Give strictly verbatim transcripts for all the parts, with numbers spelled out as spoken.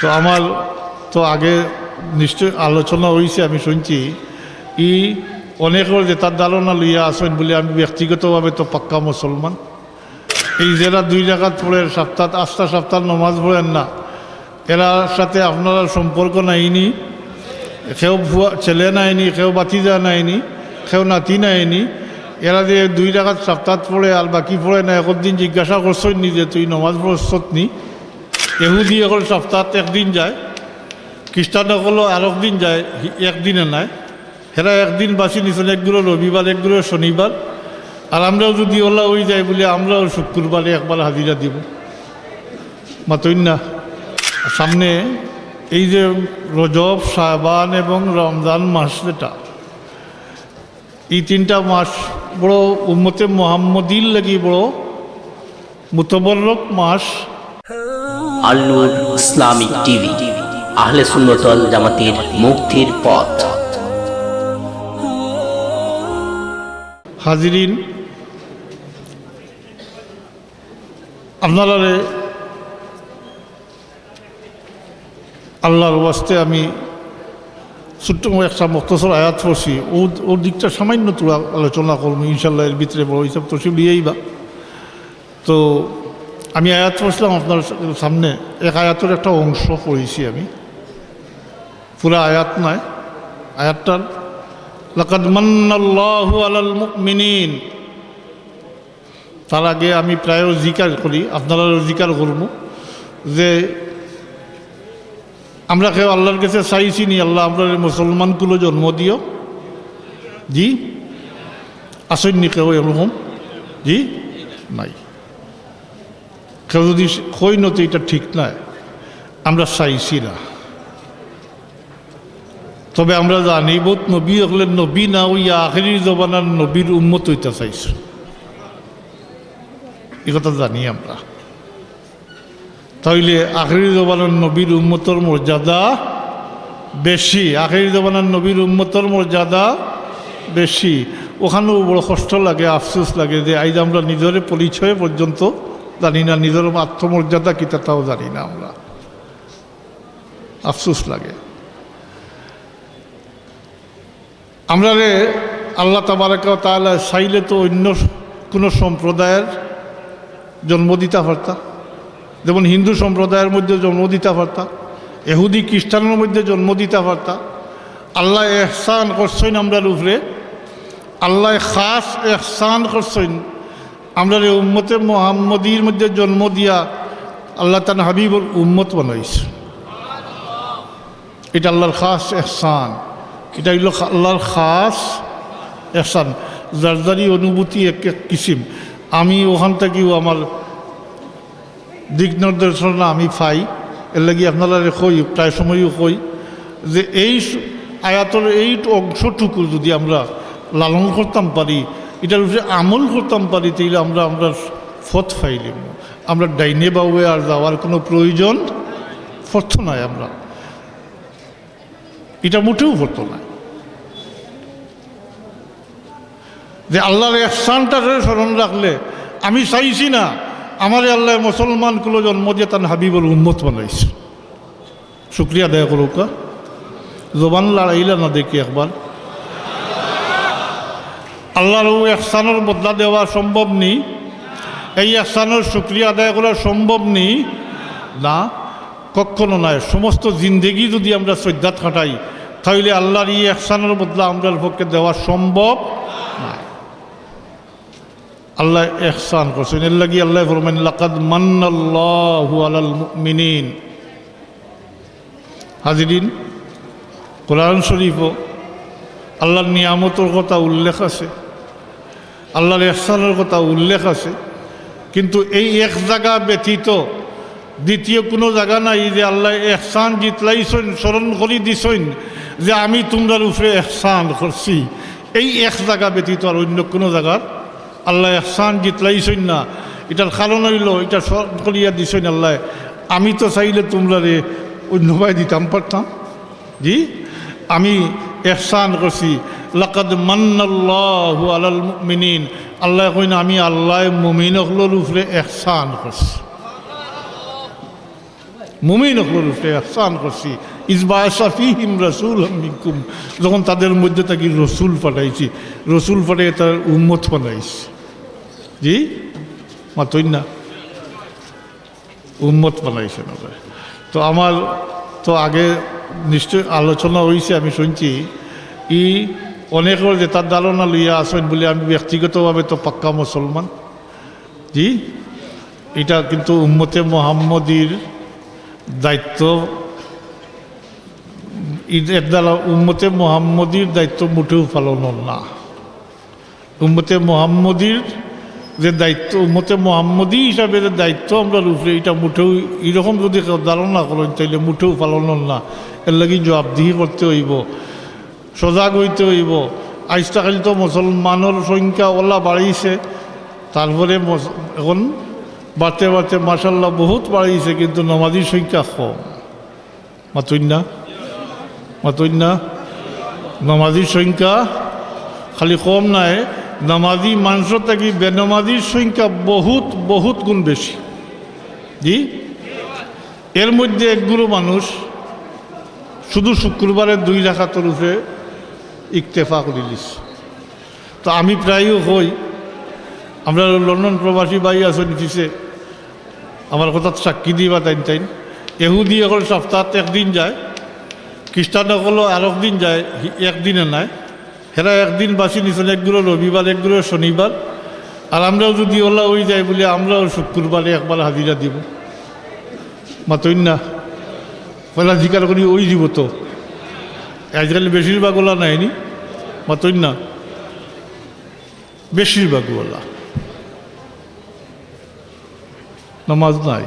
তো আমার তো আগে নিশ্চয় আলোচনা অইছে, আমি শুনছি। ই অনেকর যেটা ধারণা লইয়া আছইন বলে আমি ব্যক্তিগতভাবে তো পাক্কা মুসলমান। এই যেরা দুই রাকাত পড়ের, সপ্তাহ, আস্তা সপ্তাহ নমাজ পড়ের না, এরার সাথে আপনারার সম্পর্ক নাইনি, কেউ ফুয়া, ছেলে নাইনি, কেউ ভাতিজা নাইনি, কেউ নাতি নাইনি। এরা যে দুই রাকাত সপ্তাহ পড়ে আর বাকি পড়ে না, একদিন জিজ্ঞাসা করছইন নি যে তুই নমাজ পড়ছত নি? এহুদি অকল সপ্তাহত একদিন যায়, খ্রিস্টান অকল আরক দিন যায়, একদিনে নায়। হেরা একদিন বাছি নিছইন, একগুলো রবিবার, একগুলো শনিবার। আর আমরাও যদি ওলা অই যাই বলে, আমরাও শুক্রবারে একবার হাজিরা দিব। মাতইন না। সামনে এই যে রজব, শাবান এবং রমজান মাস, যেটা এই তিনটা মাস বড় উম্মতে মোহাম্মদীর লাগি বড় মুতবররক মাস। আল নূর ইসলামিক টিভি, আহলে সুন্নত ওয়াল জামাতের মুক্তির পথ। হাজিরিন, আপনারারে আল্লাহর ওয়াস্তে আমি ছোট্ট একটা মুখতসর আয়াত পড়ছি, ও, ওর দিকটা সামান্য থুড়া আলোচনা করবো ইনশাল্লাহ। এর ভিতরে বড় হিসাব তশরিফ লইয়া আইবা। তো আমি আয়াত পড়ছিলাম আপনার সামনে, এক আয়াতর একটা অংশ পড়ছি আমি, পুরা আয়াত নায়। আয়াতটার লাকাদ মান্নাল্লাহু আলাল মুমিনিন। তার আগে আমি প্রায় জিকার করি, আপনারারও জিকার করমু, যে আমরা কেউ আল্লাহর কাছে চাইছি নি, "আল্লাহ, আমরারে মুসলমান কুলো জন্ম দিও"? জি? আছইন নি কেউ এরকম? জি? নাই। কেউ যদি কইন তে ইটা ঠিক নায়, আমরা চাইছি না। তবে আমরা জানি, বউত নবী অকলে নবী না অইয়া আখেরি জমানার নবীর উম্মত অইতা চাইছইন। ই কথা জানি আমরা। তাইলে আখেরি জমানার নবীর উম্মতর মর্যাদা বেশি, আখেরি জমানার নবীর উম্মতর মর্যাদা বেশি। ওখানেও বড় কষ্ট লাগে, আফসোস লাগে যে আইজ আমরা নিজরে পরিচয় পর্যন্ত জানি না, নিজর আত্মমর্যাদা কিতা তাও জানি না আমরা। আফসোস লাগে। আমরারে আল্লাহ তাবারাকা ওয়া তাআলা চাইলে তো অন্য কোনো সম্প্রদায়ের জন্ম দিতা পারতা, যেমন হিন্দু সম্প্রদায়ের মধ্যে জন্ম দিতা পারতা, এহুদি খ্রিস্টানের মধ্যে জন্ম দিতা পারতা। আল্লায় এহসান করছইন আমরার উপরে, আল্লায় খাস এহসান করছইন, আমরারে উম্মতে মোহাম্মদীর মধ্যে জন্ম দিয়া আল্লাহ তান হাবিবর উম্মত বানাইছইন। ইটা আল্লাহর খাস এহসান, ইটা অইলো খা-, আল্লাহর খাস এহসান। যার যারই অনুভূতি এক এক কিসিম। আমি ওখান থাকিও আমার দিক নির্দেশনা আমি পাই, এর লাগি আপনারারে কই, প্রায় সময়ও কই যে এই স-, আয়াতর এই অংশটুকু যদি আমরা লালন করতাম পারি, ইটার উপরে আমল করতাম পারি, তাইলে আমরা, আমরা পথ পাইলিমু। আমরা ডাইনে বাউয়ে আর যাওয়ার কোনো প্রয়োজন পড়তো নায়, আমরা ইটা মোটেও পড়তো নায়। যে আল্লাহর এহসানটারে স্মরণ রাখলে, আমি চাইছি না আমারে আল্লায় মুসলমান কুলো জন্ম দিয়া তান হাবিবর উম্মত বানাইছইন। শুকরিয়া আদায় করউক্কা। জবান লড়াইলা না দেখি একবার। আল্লাহর অউ এহসানর বদলা দেওয়া সম্ভব নি? এই এহসানর শুকরিয়া আদায় করা সম্ভব নি? না, কখনো নায়। সমস্ত জিন্দেগি যদি আমরা সইজদাত কাটাই, তাইলে আল্লাহর ই এহসানর বদলা আমরার পক্ষে দেওয়া সম্ভব নায়। আল্লায় এহসান করছইন, এর লাগি আল্লায় ফরমাইন, "লাকাদ মান্নাল্লাহু আলাল মুমিনিন।" হাজিরিন, কোরআন শরীফও আল্লাহর নিয়ামতর কথা উল্লেখ আছে, আল্লাহর এহসানর কথা উল্লেখ আছে, কিন্তু এই এক জাগা ব্যতীত দ্বিতীয় কোনো জাগা নাই যে আল্লায় এহসান জিতলাইছইন, স্মরণ করি দিছইন যে আমি তুমরার উপরে এহসান করছি। এই এক জাগা ব্যতীত আর অন্য কোনো জাগার আল্লায় এহসান জিতলাইছইন না। ইটার কারণ অইলো, ইটা স্মরণ করিয়া দিছইন আল্লায়, আমি তো চাইলে তুমরারে অন্যবায় দিতাম পারতাম। জি, আমি এহসান করছি। লাকাদ মান্নাল্লাহু আলাল মুমিনিন। আল্লায় কইন, আমি আল্লায় মুমিন অকলর উপরে এহসান করছি। মুমিন অকলর উপরে ইহসান করছি। ইজ বাআসা ফীহিম রাসূলাম মিনকুম, যখন তাদের মধ্যে থাকি রসুল পাঠাইছি, রসুল পাঠাইয়া তারার উম্মত বানাইছি। জি, মাতইন না, উম্মত বানাইছে না। তো আমার তো আগে নিশ্চয় আলোচনা অইছে, আমি শুনছি। ই অনেকর যেটা ধারণা লইয়া আছইন বলে আমি ব্যক্তিগতভাবে তো পাক্কা মুসলমান। জি, এটা কিন্তু উম্মতে মোহাম্মদীর দায়িত্ব, এর দ্বারা উম্মতে মোহাম্মদীর দায়িত্ব মোটেও পালন অর না। উম্মতে মোহাম্মদীর যে দায়িত্ব, উম্মতে মোহাম্মদী হিসাবে যে দায়িত্ব আমরার উপরে, এটা মোটেও, এরকম যদি কেউ ধারণা করেন, তাইলে মোটেও পালন অর না। এর লাগি জবাবদিহি করতে অইবো, সজাগ অইতে অইবো। আইজ থাকি তো মুসলমানর সংখ্যা অলা বাড়িছে, তারপরে মস-, এখন বাড়তে বাড়তে মাশাআল্লাহ বহুত বাড়িছে, কিন্তু নমাজির সংখ্যা কম। মাতইন না, মাতইন না। নমাজির সংখ্যা খালি কম নায়, নমাজি মানষর থাকি বেনমাজির সংখ্যা বহুত, বহুত গুণ বেশি। জি, এর মধ্যে এক গুরু মানুষ শুধু শুক্রবারে দুই রাকাতর উপরে ইকতেফা করিলিছে। তো আমি প্রায়ই কই, আমরা লন্ডন প্রবাসী ভাই আছইন পিছে, আমার কথাত সাক্ষী দিবা তাইন তাইন। এহুদি অকল সপ্তাহত একদিন যায়, খ্রিস্টান অকল আরক দিন যায়, একদিনে নায়। হেরা একদিন বাছি নিছইন, একগুলো রবিবার, একগুলো শনিবার। আর আমরাও যদি অলা অই যাই বলে, আমরাও শুক্রবারে একবার হাজিরা দিমু। মাতইন না, পয়লা জিকার করি অই দিবো তো। আজকাল বেশিরভাগ অলা নায়নি, মাতইন না, বেশিরভাগ অলা। নমাজ নাই।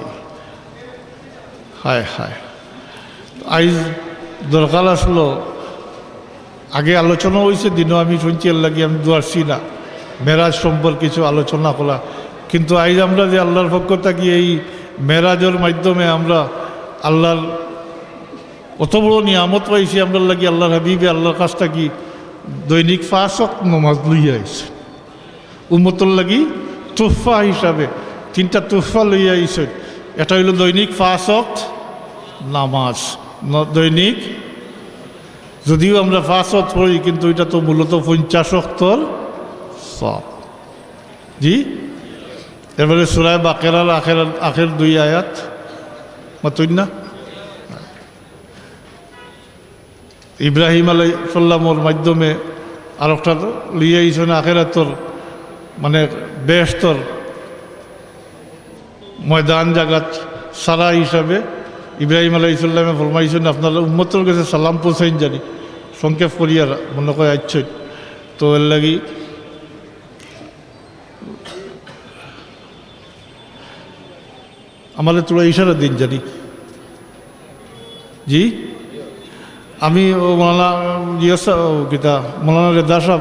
হায় হায়। আইজ দরকার আছলো, আগে আলোচনা অইছে দিনও, আমি শুনছি, এর লাগি আমি দুয়ারছি না, মেরাজ সম্পর্কে কিছু আলোচনা করা। কিন্তু আইজ আমরা যে আল্লাহর পক্ষ থাকি এই মেরাজর মাধ্যমে আমরা আল্লাহর অত বড় নিয়ামত পাইছি, আমরার লাগি আল্লাহর হাবিবে আল্লাহর কাছ থাকি দৈনিক পাঁচ ওয়াক্ত নমাজ লইয়া আইছে। উম্মতর লাগি তোহফা হিসাবে তিনটা তোহফা লইয়া আইছইন। এটা অইলো দৈনিক পাঁচ ওয়াক্ত নামাজ, ন-, দৈনিক, যদিও আমরা পাঁচ ওয়াক্ত পড়ি, কিন্তু এটা তো মূলত পঞ্চাশ ওয়াক্তর সওয়াব। জি, এরপরে সূরা বাকারার আখের, আখের দুই আয়াত, মাতইন না? ইব্রাহিম আলাইহিস সালামর মাধ্যমে আরকটা লইয়া আইছইন আখেরাতর, মানে, বেহেশতর ময়দান জাগাত সারা হিসাবে। ইব্রাহিম আলাইহিস সালামে ফরমাইছইন, "আপনার উম্মতর গেছে সালাম পৌঁছাইন জানি।" সংক্ষেপ করিয়া মনে কয় আইছইন। তো এর লাগি আমারে থুড়া ইশারা দিন জানি। জি, আমি ও মৌলানা, জি, আচ্ছা, ও কিতা, মৌলানা রেজা সাহেব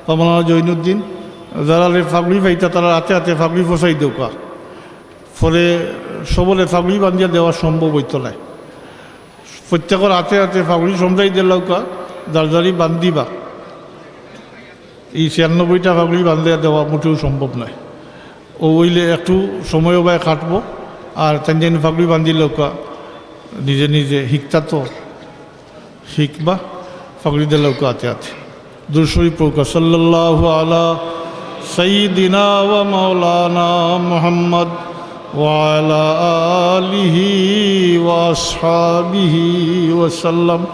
বা মৌলানা জৈনুদ্দিন, যারারে ফাগড়ি পাইতা, তারার আতে আতে ফাগড়ি পৌঁছাই দেউক্কা। পরে সবরে ফাগড়ি বান্ধিয়া দেওয়া সম্ভব অইতো নায়। প্রত্যেকর আতে আতে ফাগড়ি সমজাই দিলাউক্কা, যার যারি বান্ধিবা। এই ছিয়ানব্বইটা ফাগড়ি বান্ধিয়া দেওয়া মোটেও সম্ভব নায়। ও অইলে একটু সময়ও বায় কাটবো, আর তাইন যেন ফাগড়ি বান্ধিলাউক্কা নিজে নিজে, হিকতা তো হিকবা, ফাগড়ি দিলাউক্কা আতে আতে। দুরূদ শরীফ পড়ুক্কা, সাল্লাল্লাহু আলা সাইয়্যিদিনা ওয়া মাওলানা মুহাম্মদ ওয়া আলা আলিহি ওয়া আসহাবিহি ওয়া সাল্লাম।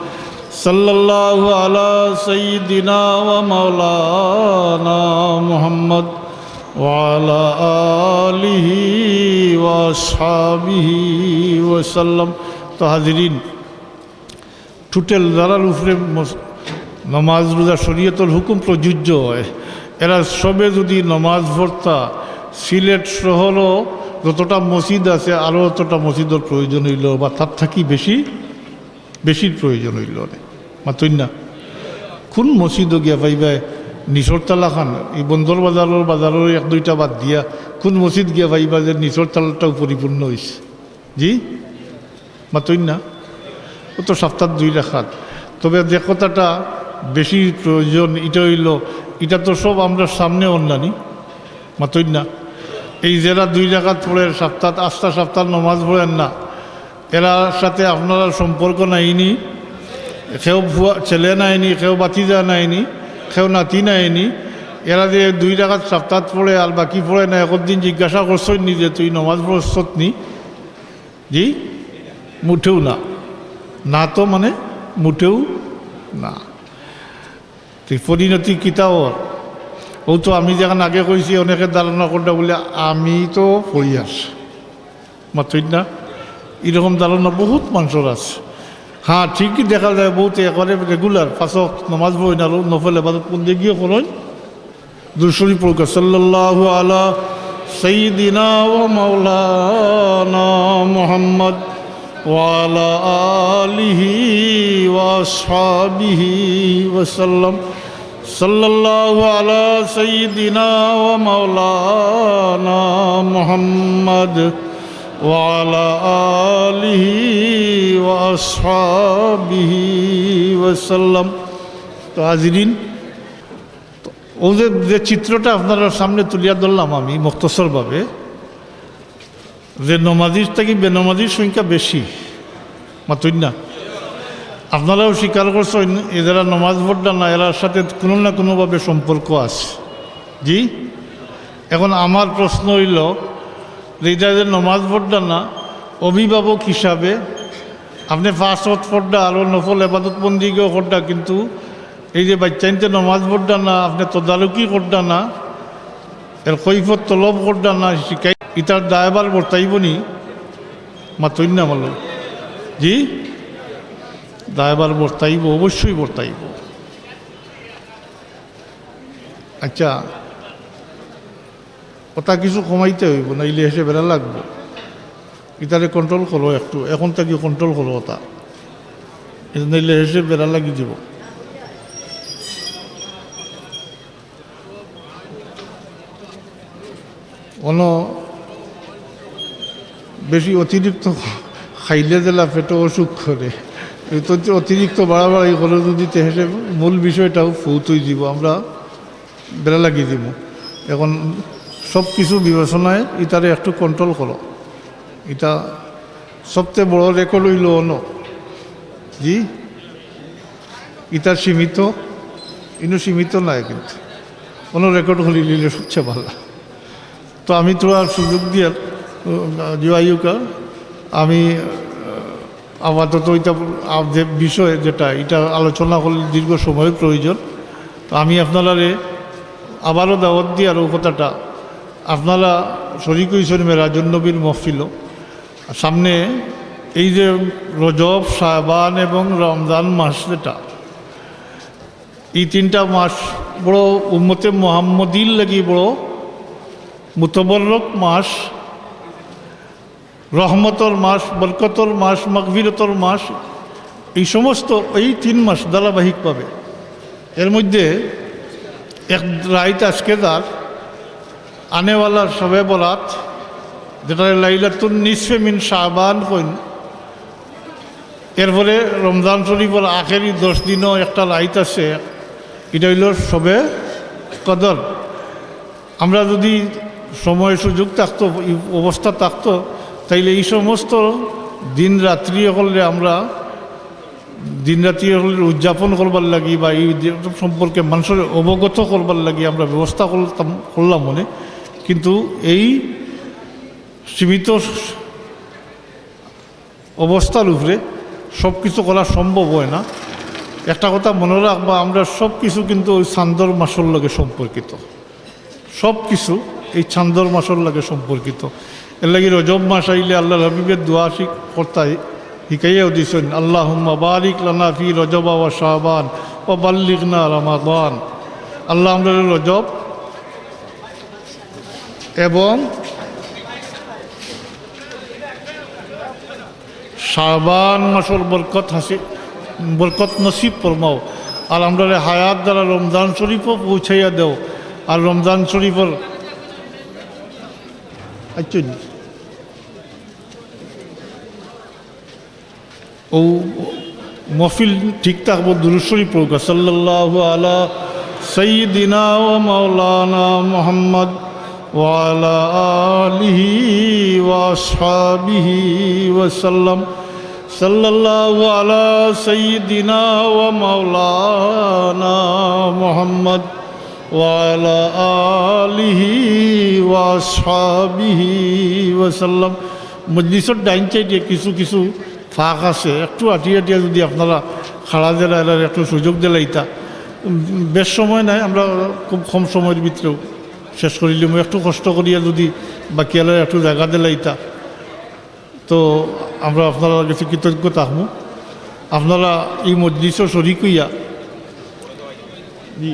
সাল্লাল্লাহু আলা সাইয়্যিদিনা ওয়া মাওলানা মুহাম্মদ ওয়া আলা আলিহি ওয়া আসহাবিহি ওয়া সাল্লাম। তো হাজিরিন, টোটাল যারার উপরে মস-, নমাজ রোজা শরীয়তর হুকুম প্রযোজ্য অয়, এরা সবে যদি নমাজ পড়তা, সিলেট শহরও যতটা মসজিদ আছে, আরও অতটা মসজিদর প্রয়োজন অইলো, বা তার থাকি বেশি, বেশির প্রয়োজন অইলো অনে। মাতইন না? কোন মসজিদও গিয়া পাইবায় নিচর তালাখান, এই বন্দর বাজারর, বাজারর এক দুইটা বাদ দিয়া, কোন মসজিদ গিয়া পাইবা যে নিচর তালাটাও পরিপূর্ণ অইছে? জি, মাতইন না? ও তো সপ্তাহত দুই রাকাত। তবে যে কথাটা বেশি প্রয়োজন, ইটা অইলো, ইটা তো সব আমরার সামনে অর না নি, মাতইন না? এই যেরা দুই রাকাত পড়ের সপ্তাহত, আস্তা সপ্তাহর নমাজ পড়ের না, এরার সাথে আপনারার সম্পর্ক নাইনি? কেউ ফুয়া, ছেলে নাইনি, কেউ ভাতিজা নাইনি, কেউ নাতি নাইনি? এরা যে দুই রাকাত সপ্তাহ পড়ে আর বাকি পড়ে না, একদিন জিজ্ঞাসা করছইন নি যে, "তুই নমাজ পড়ছত নি?" জি, মুটেও না। না তো মানে মুটেও না। তে পরিণতি কিতা অর? অউ তো আমি যেখান আগে কইছি, অনেকে ধারণা কররা বুলে আমি তো পড়িয়ার, মাতইন না, ইরকম ধারণা বউত মানষর আছে। হ্যাঁ, ঠিকই দেখা যায় বউতে একবারে regular পাঁচ ওয়াক্ত নমাজ পড়ইন আর নফল ইবাদত বন্দেগিও করইন। দুরুদ শরিফ পড়উক্কা, সাল্লাল্লাহু আলা সাইয়্যিদিনা ওয়া মাওলানা মুহাম্মদ ওয়া আলা আলিহি ওয়া আসহাবিহি ওয়া সাল্লাম। সাল্লাল্লাহু আলা সাইয়্যিদিনা ওয়া মাওলানা মুহাম্মদ ওয়া আলা আলিহি ওয়া আসহাবিহি ওয়া সাল্লাম। তো হাজিরিন, অউ যে, যে চিত্রটা আপনারার সামনে তুলিয়া ধরলাম আমি মুখতসরভাবে, যে নমাজির থাকি বেনমাজির সংখ্যা বেশি, মাতইন না? আপনারাও স্বীকার করছইন, এ যারা নমাজ পড়রা না, এরার সাথে কুনু না কুনুভাবে সম্পর্ক আছে। জি, এখন আমার প্রশ্ন অইলো যে, ইতা যে নমাজ পড়রা না, অভিভাবক হিসাবে আপনে পাঁচ ওয়াক্ত পড়রা, আরো নফল ইবাদত বন্দেগিও কররা, কিন্তু এই যে বাইচ্চাইন্তে নমাজ পড়রা না, আপনে তদারকি কররা না, এর কৈফত তলব কররা না, শিকাই, ইতার দায়ভার বর্তাইবো নি? মাতইন না মালো। জি, দায়ভার বর্তাইবো, অবশ্যই বর্তাইবো। আচ্ছা, ওটা কিছু কমাইতে অইবো, নাইলে হেষে বেড়া লাগবো। ইতারে control করো একটু, এখন থাকি control করো ওটা, নাইলে হেষে বেড়া লাগি দিবো। অনো বেশি অতিরিক্ত খাইলে যেলা পেটো অসুখ করে, এই তো অতিরিক্ত বাড়াবাড়ি করে যদি তে হেষে মূল বিষয়টাও ফৌত অই দিব, আমরা বেড়া লাগি দিব। এখন সব কিছু বিবেচনায় ইতারে একটু control করো। ইতা সবচেয়ে বড় record অইলো অনো। জি, ইতা সীমিত, ইনো সীমিত নায় কিন্তু। অনো record করি নিলে সবচেয়ে ভালা। তো আমি থুড়া সুযোগ দিয়া, উম, জিওয়াইউকা, আমি, আহ, আপাতত ইতা, আহ, যে বিষয় যেটা, ইটা আলোচনা করলে দীর্ঘ সময় প্রয়োজন। তো আমি আপনারারে আবারও দাওয়াত দিয়ার অউ কথাটা, আপনারা শরিক অইছইন মেরাজুন নবীর মহফিলো। সামনে এই যে রজব, শাবান এবং রমজান মাস যেটা, এই তিনটা মাস বড় উম্মতে মুহাম্মদীর লাগি বড় মুতবররক মাস, রহমতর মাস, বরকতর মাস, মাগফিরতর মাস। এই সমস্ত, এই তিন মাস ধারাবাহিকভাবে। এর মধ্যে এক রাইত আজকে যার আনেওয়ালা শবে বরাত, যেটা লাইলাতুন নিসফে মিন শাবান কইন, এরপরে রমজান শরিফর আখেরি দশ দিনও একটা রাইত আছে, ইটা অইলো শবে কদর। আমরা যদি সময় সুযোগ থাকতো, ই অবস্থা থাকতো, তাইলে এই সমস্ত দিন রাত্রি অকলরে আমরা দিন রাত্রি অকলরে উদযাপন করবার লাগি বা এই দিন সম্পর্কে মানষরে অবগত করবার লাগি আমরা ব্যবস্থা করতাম, করলাম অনে। কিন্তু এই সীমিত অবস্থার উপরে সব কিছু করা সম্ভব অয় না। একটা কথা মনো রাখবা, আমরা সব কিছু কিন্তু ওই চান্দর মাসর লগে সম্পর্কিত, সব কিছু এই চান্দর মাসর লগে সম্পর্কিত। এর লাগি রজব মাস আইলে আল্লাহর হাবিবে দোয়া শিখ-, করতা হিকাইয়াও দিছইন, "আল্লাহুম্মা বারিক লানা ফি রজবা ওয়া শাবান ওয়া বাল্লিগনা রমাদান।" আল্লাহ, আমরা রজব এবং শাবান মাসর বরকত হাসি-, বরকত নসিব ফরমাও। আর আমরারে হায়াত দ্বারা রমজান শরিফও পৌঁছাইয়া দেও। আর রমজান শরিফর, আচ্ছা, অউ মহফিল ঠিক থাকবো, দুরুদ শরিফ পড়উক্কা, সাল্লাল্লাহু আলা সাইয়্যিদিনা ওয়া মাওলানা মুহাম্মদ ওয়া আলা আলিহি ওয়া আসহাবিহি ওয়া সাল্লাম। সাল্লাল্লাহু আলা সাইয়্যিদিনা ওয়া মাওলানা মুহাম্মদ ওয়া আলা আলিহি ওয়া আসহাবিহি ওয়া সাল্লাম। মজলিসর ডাইন সাইডে কিছু কিছু ফাঁক আছে, একটু আটিয়া আটিয়া যদি আপনারা খাড়া দিলাইলে একটু সুযোগ দিলাইতা। উম, বেশ সময় নাই, আমরা খুব কম সময়র ভিতরেউ শেষ করিলিমু। একটু কষ্ট করিয়া যদি বাকিআলারে একটু জাগা দিলাইতা, তো আমরা আপনারার গেছে কৃতজ্ঞ থাকমু। আপনারা ই মজলিসো শরিক অইয়া, জি,